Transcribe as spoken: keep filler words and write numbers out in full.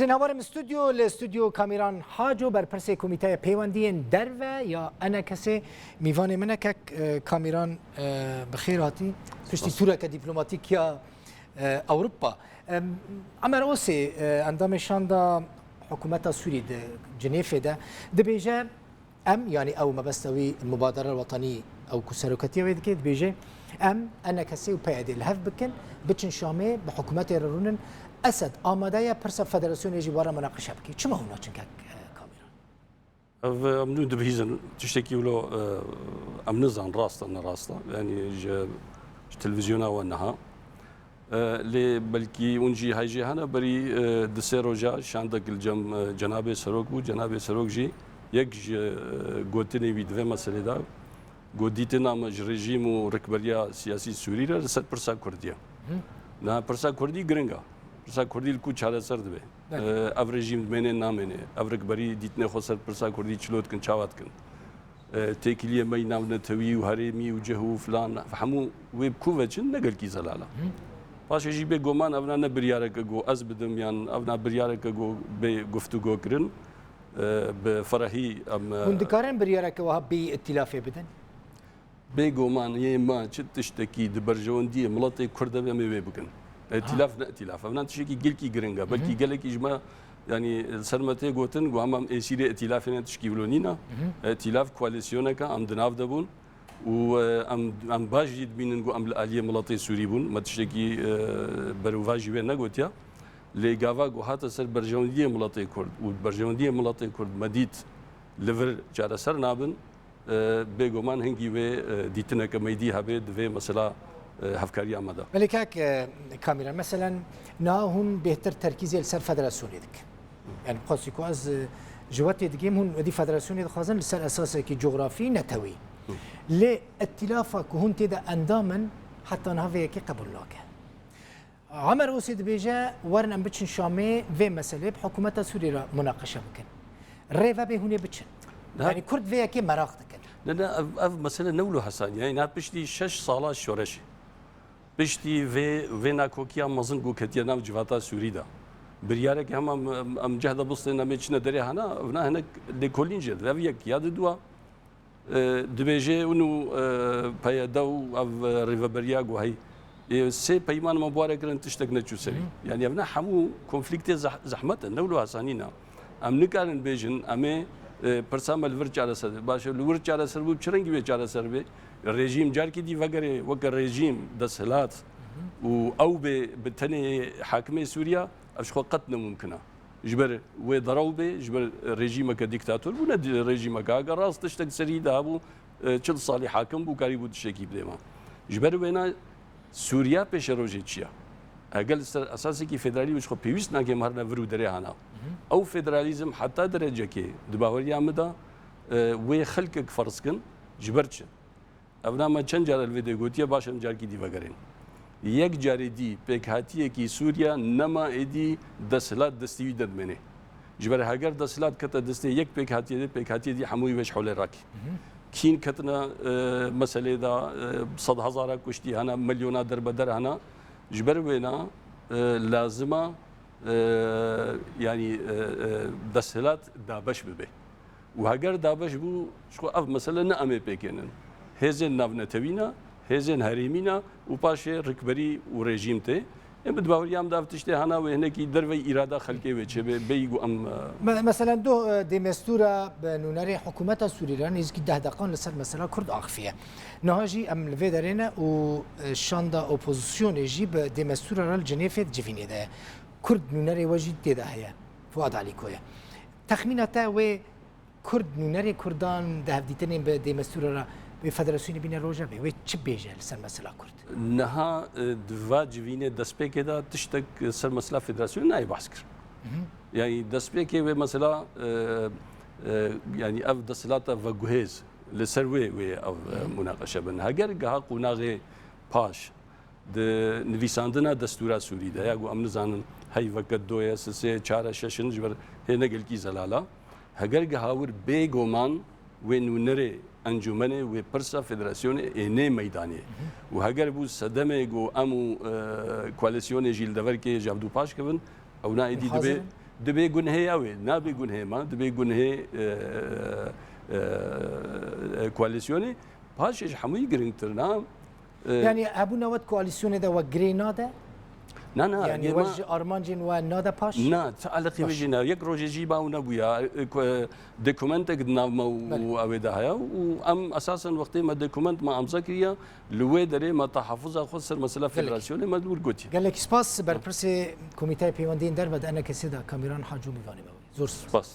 Zên hawarê min stûdyo, li stûdyo Kamîran Haco, berpirsê Komîteya Pêwendiyên Derve ya ENKSê, mîvanê min e. Kek, e, Kamîran, e, bi xêr hatî. Piştî Spas. Tûreke dîplomatîk ya, e, Ewropa. Em, Emer Osê, e, endamê şanda hikûmeta Sûrî di Cinêfê de dibêje, em, yanî ew mebesta wî Mubadere Wetanî, ew ku seroketiya wê dike, dibêje, em ENKSê û PYDê li hev bikin, biçin Şamê, bi hikûmetê re rûnin. Esed amade ye pirsa federasyonê jî were munaqeşe bike. Çima hûn naçin kek, e, Kamîran? Ev, em nû dibihîzin, tiştekî wilo, e, em nizan rast e, ne rast e. Yanî ji, ji televîzyona we niha. E, lê belkî hûn jî hay jê hene, berî, e, du sê roja şandek li cem, e, cenabê serok bû. Cenabê serok jî yek ji, e, gotinê wî di vê meselê de got, dîtina me ji rejîm û rikberiya siyasî Sûrî re li ser pirsa Kurdî ye. Niha pirsa Kurdî giring e. Pirsa Kurdî li ku çareser dibe. Evet. E, ev rejîm dimêne namêne. Ev rikberî dîtinê xwe ser pirsa Kurdî çilo dikin, çawa dikin. E, têkiliyê me yî navnetewî û herêmî û cih û filan, hemû wê bi ku veçin ne gelkî zelal e. Paşê jî bê goman evna ne biryareke ku ez bidim yan evna biryareke ku bê guftûgo kirin, e, bi ferehî em, e, Hûn dikarin biryareke wiha bêyî îtîlafê bidin? Bê goman yê me çi tiştekî di berjewendiyê miletê Kurd de be em ê wê bikin. Îtîlaf ne îtîlaf. Evna tiştekî gelkî giring e. Belkî gelekî ji me, yanî li ser me tê gotin, ku hema em êsîrê îtîlafê ne, tişkî wilo nîne. Îtîlaf koalîsyoneke em di nav de bûn û, e, em, em baş jî dibînin ku em li aliyê miletê Sûrî bûn. Me tiştekî, e, berovajî wê negotiya. Lê gava ku hate ser berjewendiyê miletê Kurd û berjewendiyê miletê Kurd me dît li vir çareser nabin, e, bêguman hingî wê, e, dîtineke meydî hebe di vê mesela, e, hevkariya me de. Belê kak, e, Kamîran, meselen niha hûn bêhtir terkîzê li ser federasyonê dikin. Yani qasî ku ez, e, ji we tê digêm, hûn êdî federasyonê dixwazin li ser esasekî cografî, netewî. Lê îtîlafa ku hûn tê de endam in, heta niha vê yekê qebûl nake. Amer Osê dibêje, werin em biçin Şamê vê meselê bi hikûmeta Sûrî re munaqeşe bikin. Rê vebe hûn ê biçin. Niha Yani Kurd vê yekê meraq dikin. Ne, ne, ev, ev mesele ne wilo hesan e. Yani niha piştî şeş sala şoreşê. Piştî vê, vê nakokiya mezin ku ketiye nav civata Sûrî de. Biryarek hema em, em, em cehde bistên em ê çine derê hana, evna hinek lêkolîn jê dibe. Ev yek ya di dua. E, dibêje û nû, e, PYD û ev, e, rêveberiya ku hey, e, sê peyman me bi ware kirin, tiştek neçû serî. Hı. Yani evna hemû konflîktê zeh-, zehmet e, ne wilo hesanî ne. Em nikarin bêjin, em ê, e, pirsa me li vir çareser dibe. Baş e, li wir çareser bû, çi rengî wê çareser bê? Rejîm carkî dî vegere, weke rejîm, desthilat û ew bê bi tenê hakimê Sûriya, ev ji xwe qet ne mumkin e. Ji ber wê derew bê, ji ber rejîmeke dîktator bû, ne di-, rejîmeke, heger rast tiştek serî de hebû, e, çil salî hakim bû, karîbû tiştekî bidê me. Ji ber wêna Sûriya pêşerojê çi ye? Heger li ser esasekî federalî wê ji xwe pêwîst nake em herine vir û derê hana. Ew federalîzm heta derecekê di baweriya min de, e, wê xelkek ferz kin, ji ber çi? Evna me çend care li vê dê gotiye, baş em carkî dî vegerên. Yek carê dî pêkhatiyekî Sûriye nema êdî desthilat destî wî de dimêne. Ji ber heger desthilat kete destê yek pêkhatiyê de, pêkhatiyê dî hemûyî wê ji hewlê rakî. Hı hı. Kîn ketine, e, meselê de, e, sed hezara kuştî hene, milyona derbeder hene. Ji ber wêna, e, lazima, e, yanî, e, e, desthilat dabeş bibe. Û heger dabeş bû, ji xwe ev mesele ne em ê pêkênin. Hêzên navnetewî ne, hêzên herêmî ne û paşê rikberî û rejîm tê. Em bi baweriya em de ev tiştê hana wê hinekî dervey îrada xelkê wê çêbe, bêyî ku em, e, Me-, meselen doh, e, Dêmestûra bi nûnerê hikûmeta Sûrî re nêzîkî deh deqan li ser mesela Kurd axifiye. Niha jî em li vê derê ne û, e, şanda opozisyonê jî bi Dêmestûra re li Cinêfê di civînê de ye. Kurd nûnerê we jî tê de heye. Fuad Alîko ye. Texmîna te wê Kurd, nûnerê Kurdan di hevdîtinên bi Dêmestûra re wê federasyonê bîne rojevê, wê çi bêje li ser mesela Kurd? Niha, e, di va civînê destpêkê de tiştek, e, ser mesela federasyonê nayê behs kir. Mhm. Yani destpêkê wê mesela, e, e, yani ev desthilata veguhêz li ser wê, wê ev, e, Hı hı. munaqeşe bin. Heger giha qonaxê paş, di nivîsandina destûra Sûrî de ya ku em nizanin hey veke doye, sisê, çare, şeşin ji ber hê ne gelkî zelala. Heger giha wir bêgoman wê nûnerê encûmenê wê pirsa federasyonê ênê meydanê. Û heger bû sedemê ku em û, e, koalîsyonê jî li deverkê ji hevdû paş kevin, ewna êdî dibê Dixwazin. Dibê gunhê ew ê, nabê gunhê me, dibê gunhê, e, e, e, koalîsyonê. Paşê ji hemûyî giringtir, na, e, Yani hebûna we di koalîsyonê de we girê nade? Na, na, Yani yê we me- ji armancên we nade paş? Na, ti eleqê wê jî ne. Yek rojê jî ba û nebûya. E, ku-, e, dokumentek di nav me û Belê. û ew ê de heye û em esasen wextê me dokument me amza kiriye, li wê derê me tehafuza xwe ser mesela federasyonê me li wir gotiye. Gelek spas. Berpirsê Komîteya Peywendiyên Derve di enekesê de Kamîran Haco mîvanê me bû. Zor spas. Spas.